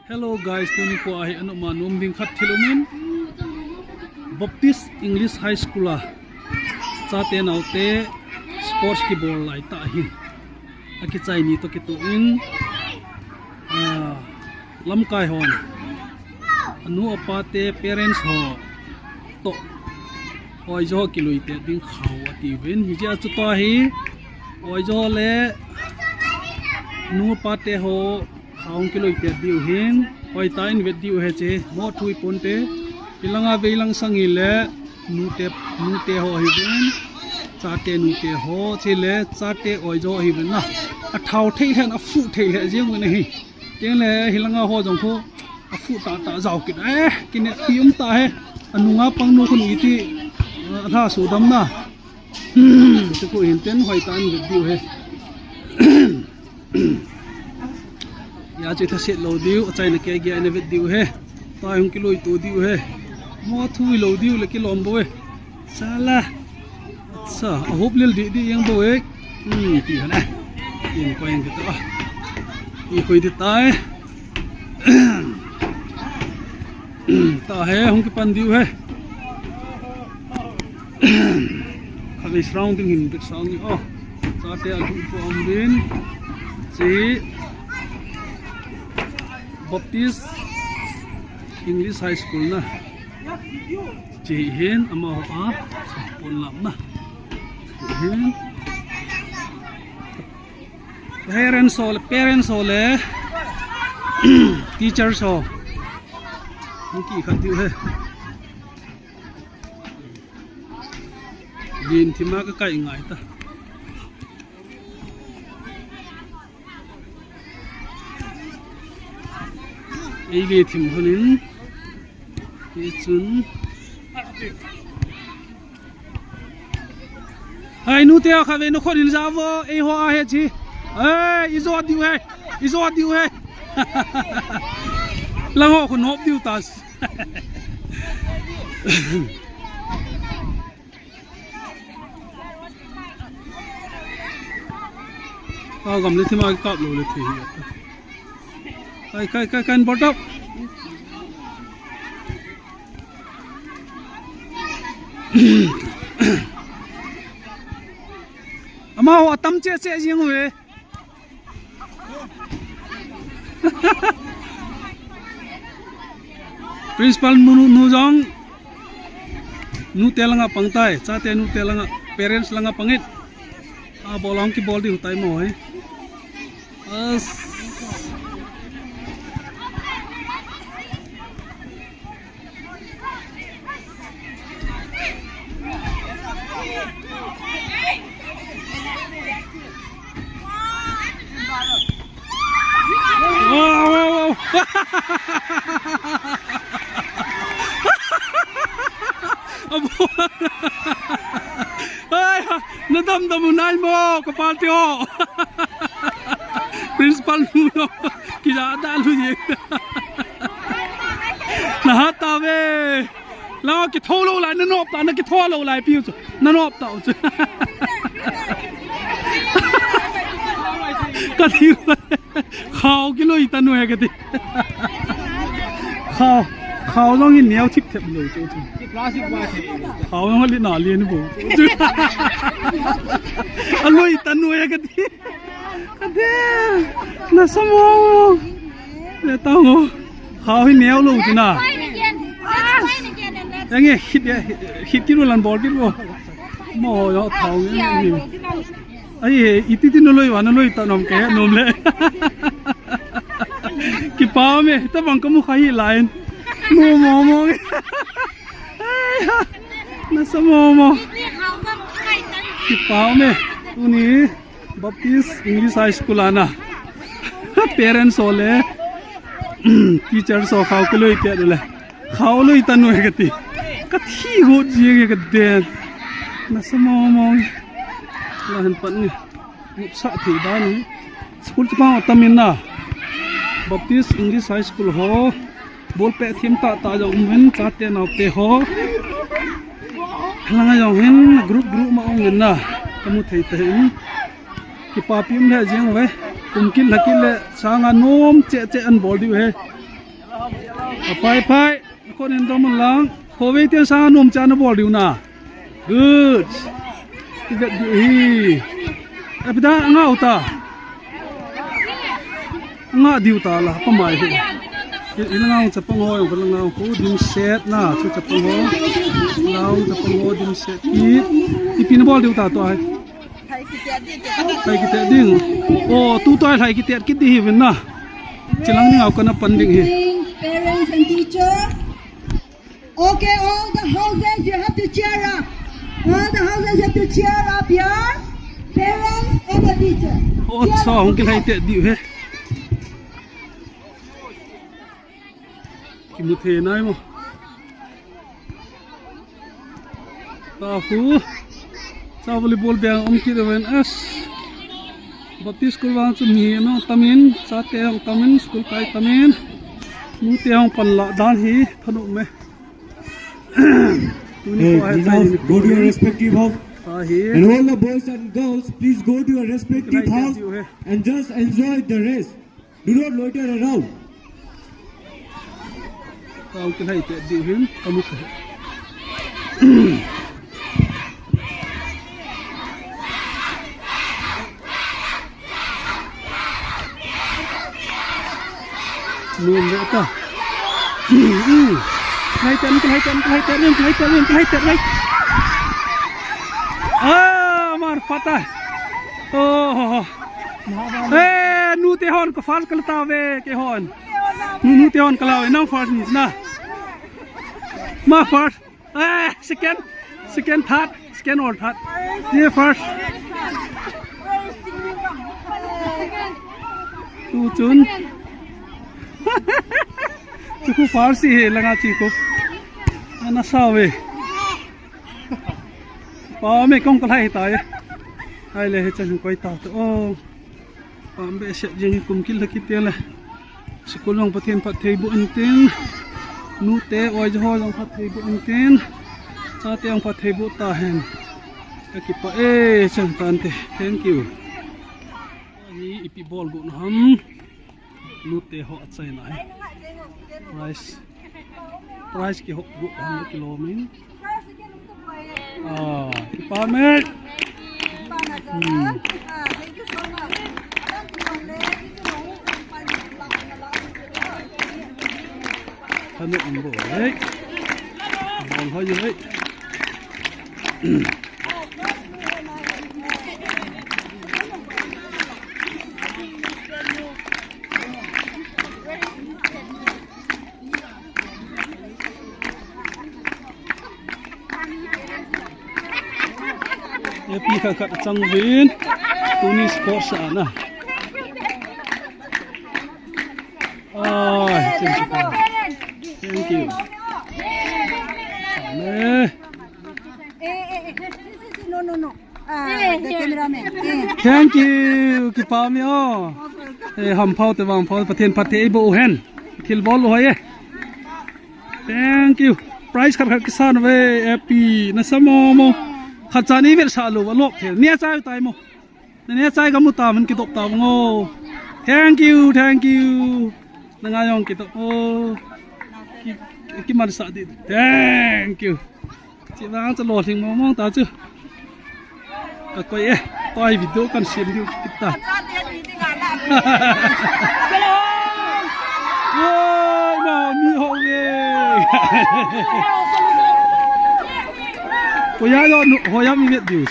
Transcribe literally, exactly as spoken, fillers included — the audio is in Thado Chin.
Hello guys, tuni kho ahi anuma nom ding khat thil umin. Baptist English High School a chate naote sports kibol lai tah ahin. Akichai ni toh kitoh in, ah, lamkai hon, anu apa te parents ho toh oijo kilui te ding khao ati uvin. Hijeh a chu tua hi oijo le nu apa te ho khao kilui te diu hin, hoitah in vet diu ahi che, mo thui ponte. Hilanga veilang sang hile nute, nute ho ahi uvin, chate nute ho, chule chate oijo ahi uvin na. Athao thei lheh, afuh thei lheh jeng uvin ahi. Tengle hilanga ho jong khu afuh tah tah jao kit. Eh, kineppi um tah e. Anunga pang nu khun iti, ah, lha sudam na. Hmm, chu khu hin ten hoitah in vet diu ahi. Hia chu ithaset lou diu, achaina kei gei a ina vet diu ahi. Tua hung kilui to diu ahi. Mo thui lou diu le kilom bou e. Sala. Acha, ahop lel didi jeng bou e. Hmm, ti hana. Tin koi jeng kita. Ti koi di tai. Tua hi hung kipan diu ahi. Khatvei surrounding hin bit sang ni o. Chate alu pu um din. Chi Baptist English High School na. Chi hin amaho a pon lam na. Chi hin. Parents ho le, parents ho le teachers ho. Hung kikhat diu ahi. Len thim a kakai ngai ta. Ei ve thim honin. Hichun. Hai, nute, khatvei nakhut in ja vo, eiho ahi chi. Ei, ijo diu ahi, ijo diu ahi. Lang ho khu nop diu ta. Ka gamle thim a kap lou le thi hi. Kai, kai, kai, kai, bol tau. Amaho atam cheh cheh jeng uve. Principal nu, nu, nu jong nute langa pang tai, chate nute langa, parents langa pang in. Abol a hung kibol diu tai mo hi. As. Wow, wow, wow. Abo. Ai, nadam dam u nai mo, kapal te ho. Principal nu lo. Kija da lu ye. Na hat ta ve. Lang kitho lou lai, nanop ta, nakitho lou lai pi u chu. Nanop ta u chu. Kati. Khao kiloi tanu e kati. Khao, khao jong hin neo thip thep lou chu chu. Khao jong li na lien bou. Aloi tanu e kati. Kati. Nasa mo. Le tao mo. Khao hi neo lou chu na. Ange, hit ya, hit kiru lan bol kiru. Mo yo khao nge. Ai, iti ti naloi va, naloi ta nom ke, nom le. Kipa me, tabang kamu kha hi line. Mo, mo, mo. Ai, nasa mo, mo. Kipa me, tuni Baptist English High School ana. Parents ho le, teachers ho khao kiloi te le. Khao loi tanu e kati. Kathi got jing e kaden. Nasa mo mo. La han pan ni. Nupsa thei dan ni. School chu pang tam in na. Baptist English High School ho. Bol pet thim tah tah jong um in, chate naote ho. Langa jong hin group group ma um in na. Kamu thei thei in. Kipapi um le jing uve. Kum kit la kit le sanga nom cheh cheh an bol diu ahi. Apai pai. Khon in dom un lang. Khovei tian sang anom cha na bol diu na. Good. Kivet diu hi. Api da nga uta. Nga diu ta la pa mai hi. Ina nga chapang ho, ina nga ho dimset na chu chapang ho. Lang chapang ho dimset. Ki ipi na bol diu ta to ai. Lhai kitet ding. Oh, tu toh lhai kitet kit ding hi vin na. Chilang ning au kana pan ding hi. Parents and teacher. Okay, all the houses, you have to cheer up. All the houses have to cheer up your parents and the teacher. Oh, cheer so up. Hung kilhai tet diu he. Kimu thei nai mo. Tahu. Cha volleyball bang um kit ven as. Baptist school vang chu mi no tamin, chate hung tamin, school kai tamin. Nute hung pan la dan hi thanu me. Tuni ko ai. Hey, now go to your respective house. Tahi. And all the boys and girls, please go to your respective house and just enjoy the rest. Do not loiter around. Kau kilhai te diu hin, kamu ka. Nun le ta. Kilhai te, kilhai te, kilhai te, kilhai te, kilhai te, kilhai te. Ah, mar pata. Oh. Eh, nute hon ka first kala ta ve, kei hon. Nu, nute hon kala ve, nang first ni na. Ma first. Eh, second. Second, third. Second or third. Ye first. Tu chun. Chu khu first hi langa chi khu. Ana sa ve. Pa me kong kalhai ta ye. Hai le he chan koi ta to. Oh. Pam behseh jing hi kum kil thakit te le. Sikul jong Pathen phattheiboh intin. Nute oi jo ho jong phattheiboh intin. Chate jong phattheiboh tahen. Kakipah e, chang tante. Thank you. Hi ipi bol got na ham. Nute ho achaina hi. Prize. Prize kihop got ham kilomin. Ah, kipa me. Hmm. Kanu umbo, eh. Bol ho ye, eh. Epi khat khat chang vin. Tuni sports ana. Ai, thank you. Thank you. Amen. Eh, eh, eh, eh, eh, no, no, no. Ah, the cameraman. Eh. Thank you. Kipa me o. Eh, hamphao te vangphao Pathen phatthei eiboh u hen. Thil bol u hoi e. Thank you. Prize khat khat kisan ve, Epi. Nasa mo mo. Khat chan i vetsah lou, alop thei. Nia chai tai mo. Nane chai kamu ta man kidop ta bang o. Thank you, thank you. Nanga jong kidop o. Ki, kimansah di. Thank you. Chi vang cha lolhing mong mong ta chu. Ka koi e. Toi video kan sem diu kit ta. Oi, ma mi ho ye. Ko ya yo nu, ho ya mi vet diu.